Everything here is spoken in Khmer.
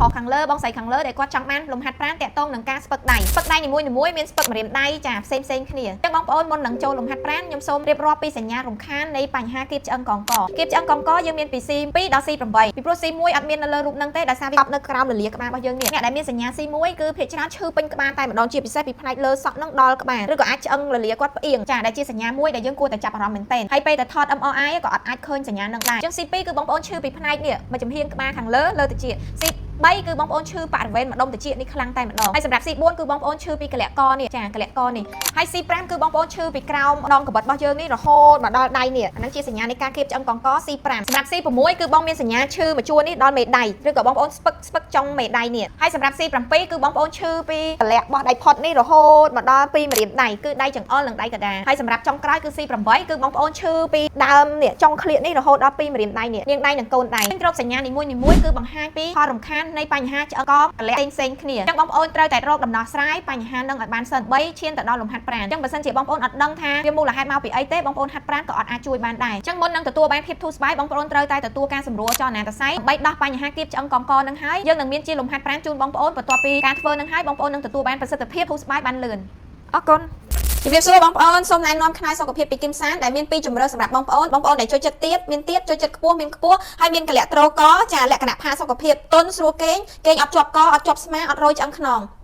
ប្រុសខាងលើបងស្រីខាងលើដែលគាត់ចង់បានលំហាត់ប្រាណតាក់ទងនឹងការស្ពឹកដៃស្ពឹកដៃនីមួយៗមានស្ពឹកម្រាមដៃចាផ្សេងផ្សេងគ្នាអញ្ចឹងបងប្អូនមុននឹងចូលលំហាត់ប្រាណខ្ញុំសូមរៀបរាប់ពីសញ្ញារំខាននៃបញ្ហាគៀបឆ្អឹងកងកគៀបឆ្អឹងកងកយើងមានពី C2 ដល់ C8 ពីព្រោះ C1 អត់មាននៅលើរូបហ្នឹងទេដោយសារវាកប់នៅក្រោមលលាក្បាលរបស់យើងនេះអ្នកដែលមានសញ្ញា C1 គឺភាគច្រើនឈឺពេញក្បាលតែម្ដងជាពិសេសពីផ្នែកលើសក់ហ្នឹងដល់ក្បាលឬក៏អាចឆ្អឹងលលាគាត់ផ្អៀងចាដែលជាសញ្ញាមួយដែលយើងគួរតែចាប់អារម្មណ៍មែនទែនហើយពេលតែថត MRI ក៏អត់អាចឃើញសញ្ញាហ្នឹងដែរអញ្ចឹង C2 គឺបងប្អូនឈឺពីផ្នែកនេះមួយចំហៀងក្បាលខាងលើលើត្រចៀក C3 គឺបងប្អូនឈឺបរិវេណម្ដុំត្រចៀកនេះខ្លាំងតែម្ដងហើយសម្រាប់ C4 គឺបងប្អូនឈឺពីកលៈកនេះចាកលៈកនេះហើយ C5 គឺបងប្អូនឈឺពីក្រោមដងកបិតរបស់យើងនេះរហូតមកដល់ដៃនេះអាហ្នឹងជាសញ្ញានៃការគៀបឆ្អឹងកងក C5 សម្រាប់ C6 គឺបងមានសញ្ញាឈឺមួយជួរនេះដល់មេដៃឬក៏បងប្អូនស្ពឹកស្ពឹកចុងមេដៃនេះហើយសម្រាប់ C7 គឺបងប្អូនឈឺពីកលៈរបស់ដៃផុតនេះរហូតមកដល់ពីម្រាមដៃគឺដៃចង្អុលនិងដៃកណ្ដាលហើយសម្រាប់ចុងក្រោយគឺ C8 គឺបងប្អូនឈឺពីដើមនេះចុងក្លៀកនេះរហូតដល់ពីម្រាមដៃនេះនាងដៃនិងកូនដៃរោគសញ្ញានីមួយៗគឺបង្ហាញពីផលរំខាននៃបញ្ហាឆ្អឹងកកលៈផ្សេងៗគ្នាអញ្ចឹងបងប្អូនត្រូវតែរកដំណោះស្រាយបញ្ហានឹងឲ្យបានសិន3ឈានទៅដល់លំហាត់ប្រាណអញ្ចឹងបើសិនជាបងប្អូនអត់ដឹងថាវាមូលហេតុមកពីអីទេបងប្អូនហាត់ប្រាណក៏អត់អាចជួយបានដែរអញ្ចឹងមុននឹងទទួលបានភាពធូរស្បើយបងប្អូនត្រូវតែទទួលការសម្រួលចលនាសរសៃដើម្បីដោះបញ្ហាគៀបឆ្អឹងកងកនឹងហើយយើងនឹងមានជាលំហាត់ប្រាណជូនបងប្អូនបន្ទាប់ពីការធ្វើនឹងហើយបងប្អូននឹងទទួលបានប្រសិទ្ធភាពធូរស្បើយបានលឿនអរគុណជំរាបសួរបងប្អូនសូមណែនាំខ្នើយសុខភាពពីគឹមសានដែលមានពីរជម្រើសសម្រាប់បងប្អូនបងប្អូនដែលចូលចិត្តទៀបមានទៀបចូលចិត្តខ្ពស់មានខ្ពស់ហើយមានកលៈត្រូកចាលក្ខណៈផាសុខភាពទន់ស្រួលគេងគេងអត់ជាប់កអត់ជាប់ស្មាអត់រយឆ្អឹងខ្នង។